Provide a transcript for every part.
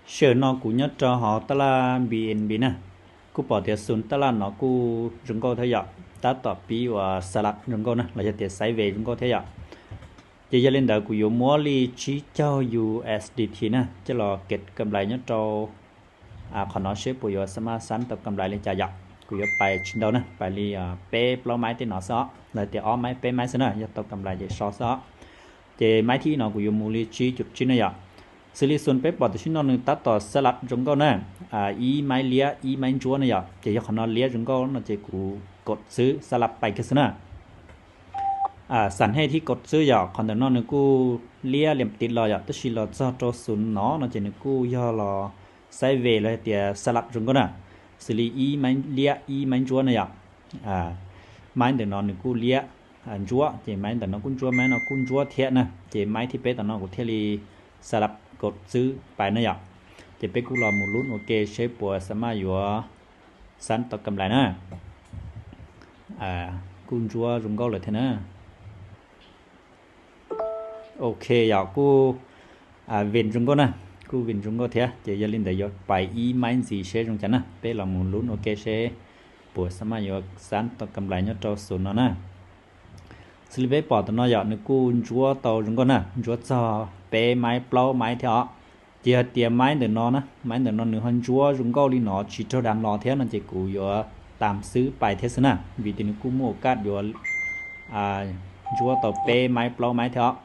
Sij hawm no kuv nyob rau hauv tab laj BNB na, kuj pom tias xus tab laj no kuj zoo nkauj thiab yom, tab tom pib uas xab lab zoo nkauj na los yog tias sideways zoo nkauj thiab yom. Ces yog li ntawd kuv yuav muab li tsib caug USDT na coj los kev kam nplais nyob rau qhov no seb puas yuav xa maj xab tau kam nplais li cas yom. Kuv yuav pais tsis ntau na, pais li peb plaub maib tej no xwb os, los tias ob maib peb maib xwb na, yog tau kam nplais ces so xwb os. Ces maib thib ib no kuv yuav mus li tsib cum tsib na yom. Xws li xus peb pom tam sim no nws tab tom xab lab zoo nkauj na, ib maib liab ib maib ntsuab na yom. Ces yog qhov no liab zoo nkauj no ces kuv kaum xwb xab lab pais kiag xwb na. Xam hej thib kaum xwb yom, qhov ntawm no nws kuj liab liam tid los yom, tab sis los txog rau xus no no ces nws kuj yog los sideways los tias xab lab zoo nkauj na. Xws li ib maib liab ib maib ntsuab na yom. Maib ntawm no nws kuj liab ntsuab, ces maib ntawm no kuj ntsuab, maib no kuj ntsuab thiab na. Ces maib thib peb tom no kuv thiaj li xab lab kaum xwb pais na yom. Ces peb kuj los mus lub ua ke seb puas xa maj yuav xab tau kam nplais na. Kuj ntsuab zoo nkauj lawm thiab na. Ok, yog kuj vin zoo nkauj na, kuj vin zoo nkauj thiab. Ces yog li ntawd yuav pais ib maib ntxiv seb zoo cas na, peb los mus lub ua ke seb puas xa maj yuav xab tau kam nplais nyob rau xus no na. Xws li peb pom tam no yom, nws kuj ntsuab tau zoo nkauj na, ntsuab txog peb maib plaub maib thiab os. Ces yog tias maib ntawm no na, maib ntawm no nws ho ntsuab zoo nkauj li no tsis raug dav los thiab no ces kuv yuav tam xwb pais thiab xwb na, vim tias nws kuj muaj kaj yuav ntsuab tau peb maib plaub maib thiab os.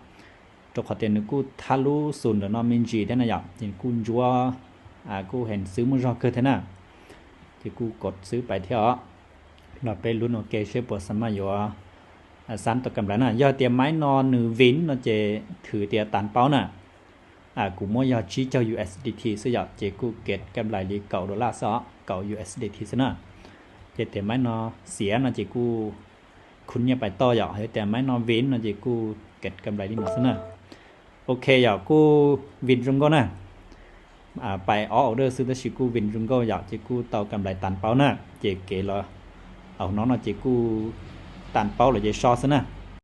Rau qhov tias nws kuj thab lub xus ntawm no me ntsis thiab na yom, ces kuj ntsuab kuj heev xwb muaj zog kawg thiab na. Ces kuj kaum xwb pais thiab os. Los peb lub ua ke seb puas xa maj yuav xab tau kam nplais na. Yog tias maib no nws vin no ces thwm tias tas paub na. Kuv muab yog tsib caug USDT xwb yom, ces kuj kev kam nplais li kaum dollar xwb os, kaum USDT xwb na. Ces tias maib no xiav no ces kuj khun nyiaj pais toj yom, yog tias maib no vin no ces kuj kev kam nplais li no xwb na. Ok yom, kuj vin zoo nkauj na. Pais ob order xwb tab sis kuj vin zoo nkauj yom, ces kuj tau kam nplais tas paub na. Ces kev los hauv no no ces kuj tas paub lawm ces so xwb na.